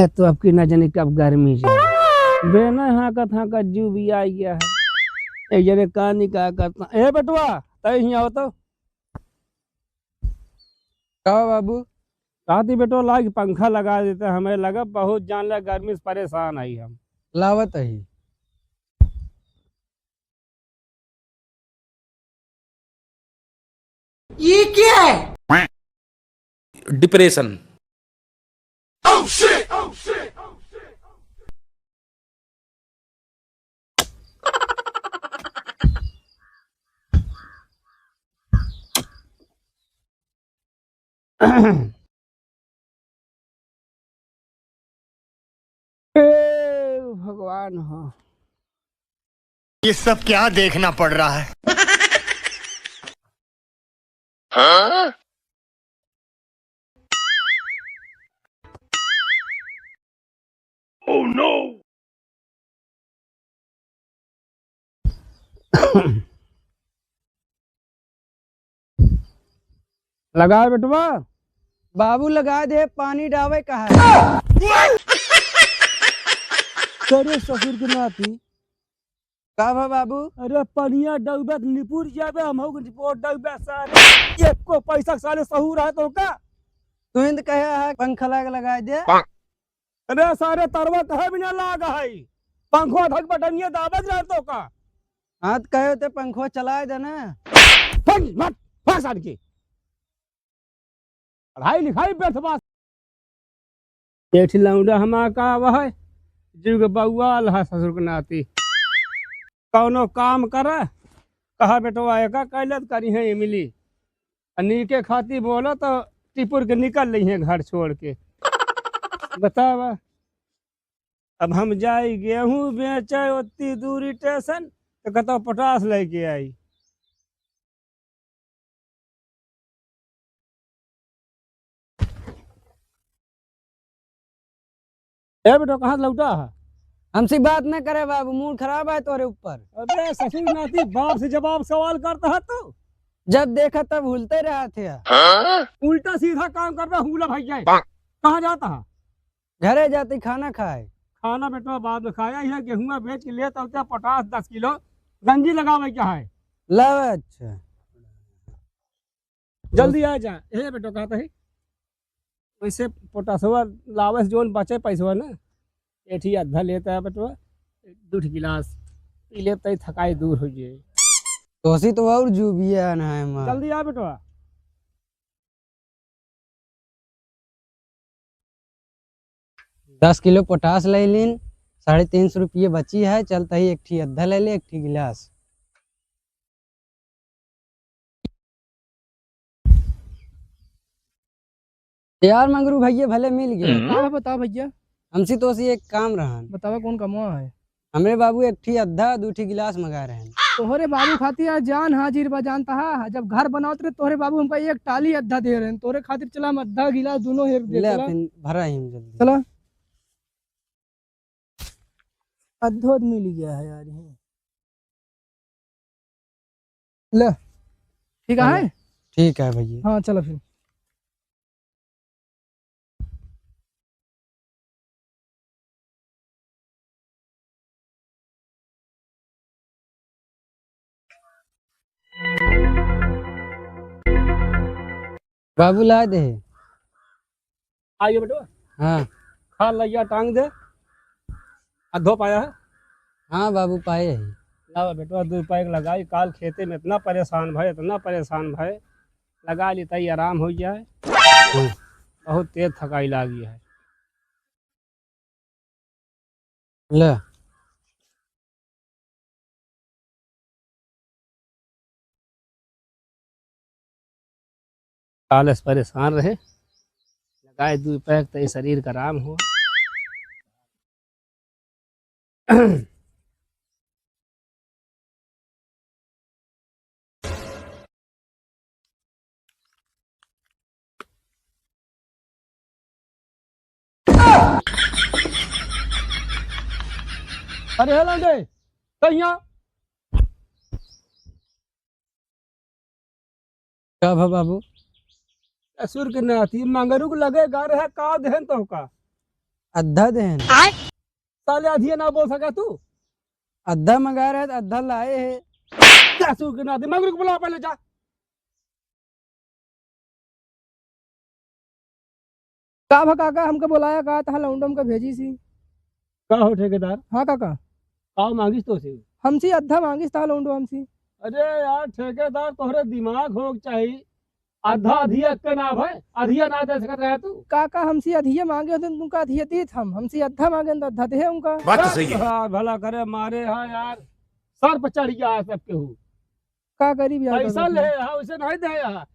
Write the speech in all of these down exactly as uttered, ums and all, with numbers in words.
ए, तो अब की ना जाने कब गर्मी जाए। बेना हाँकत हाँकत जू भी आ गया है। एक जने का नहीं का करता। ए बेटवा, तय हियाँ आओ तो। का बाबू? कहती बेटो, लाग पंखा लगा देते, हमें लगा बहुत जान ले गर्मी से परेशान आई हम। लावत ही। ये क्या है? डिप्रेशन। ए भगवान हो। ये सब क्या देखना पड़ रहा है? हाँ? Oh no! लगा बेटवा। बाबू लगा दे, पानी डावे कहा है। करे ससुर के नाती। का भा बाबू? अरे पनिया डूबे त निपुर जाबे, हम हो निपुर डूबे सारे। एको पैसा के साले सहूर है तो का? तू ही त कहे है पंखा लाग लगा दे। अरे सारे तरवा कहे बिना लाग है, पंखो धक बटनिया दाबत रह तो का? हाँ त कहे होते पंखो चलाए दे ना। फट, फट, फट सार की। पढ़ाई लिखाई व्यर्थ बा। एक ठे लौंडा हमार का आवा है, जुग बउआल है ससुर के नाती। कौनो काम करे, कहा बेटवा एका कैलत करी है इमली। आ नीके खाती बोला तो टिपुर के निकल लई है घर छोड़ के। बतावा, अब हम जाई गेहूं बेचे ओत्ती दूरी टेसन, तो कहता पोटास लेके आई। ए बेटो, कहाँ से लौटा है? हमसे बात न करे बाबू, मूड खराब है तोरे ऊपर। अबे ससुर नाती, बाप से जवाब सवाल करता है तू। जब देखा तब हुलते रहत है। उल्टा सीधा काम करबे, हुला भाई जाए। कहाँ जाता है? घरे जाती खाना खाए। खाना बेटवा बाद में खाया, यहाँ गेहुआ बेच के लेत आवते पटास दस किलो गंजी लगावे के है। ला अच्छा। जल्दी आ जा। ए बेटो कहता है, वैसे पोटासवा लावे से जोन बचे पैसवा ना, एठी आधा लेता है बेटवा, दू ठी गिलास पी लेता है, थकाई दूर हो जाए। तोसी तो और जूबिया ना है माँ। जल्दी आ बेटवा। दस किलो पोटास ले लीन, साढ़े तीन सौ रुपये बची है, चलता ही एक ठी अद्धा ले ले, एक ठी गिलास। यार मंगरू भैया भले मिल गए। का बा, बतावा भैया। हमसे तोसी एक काम रहन। बतावा कौन कमवा है? हमरे बाबू एक ठी अद्धा, दू ठी गिलास मंगा रहन। तोहरे बाबू खातिर आज जान हाजिर बा, जानता हा? जब घर बनावत रहे तोहरे बाबू हमका एक टाली अद्धा दे रहन, तोहरे खातिर चला हम अद्धा गिलास दोनों हेर दे, ले चला। फिर भरा ही हम जल्दी। चला। अद्धा मिल गया है यार, ये। ले। ठीक है। ठीक है भैया। हाँ, चलो फिर। बाबू ला दे। आइए बेटवा। हाँ। खा लइया टांग दे। आ धो पाया है? हाँ बाबू, पाए है। लावा बेटवा, दू पैक लगाई, काल खेते में इतना परेशान भए, इतना परेशान भए, लगा ली ताई, आराम हो जाए। हाँ। बहुत तेज थकाई लागी है। ले। काल से परेशान रहे, लगाए दू पैक तो ये शरीर का आराम हो। अरे हे लौंडे, कहिया? का भा बाबू? ससुर के नाती मंगरू के लगे गा रहा, का देहन तो का? अद्धा देहन। साले अधिया ना बोल सका तू? अद्धा मंगा रहे त अद्धा लाए है। जा सू के ना दे, मगरू को बुला पहले जा। का भा काका, हमका बोलाया का, तहाँ लौंडो हमका भेजी सी। का हो ठेकेदार? हाँ काका। का मांगिस तो से? हमसे अद्धा मांगिस तहाँ लौंडो हमसे। अरे यार ठेकेदार, तोहरे दिमाग होक चाही। अद्धा अधिया के ना भाई, अधिया ना दे सकत रहे तू। काका, हमसे अधिया मांगे होते तुमका अधिया दीत हम, हमसे अद्धा मांगे त अद्धा दे उनका। बात तो सही है। यार भला करे मारे हा यार, सर पर चढ़ गया है सबके हु। का करी भैया, का पैसा करी? ले हा, उसे नहीं दे हा।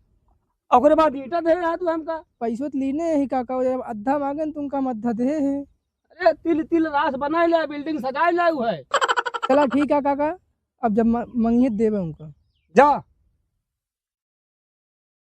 ओकरे बाद ईंटा दे हा तू हमका। पैसो तो लीने ही काका, जब अद्धा मांगे न तुमका हम अद्धा दे है। अरे तिल तिल रास बनाए ले, बिल्डिंग सजाए ले है। चला ठीक है काका, अब जब म-, मंगिए देबे उनका। जा।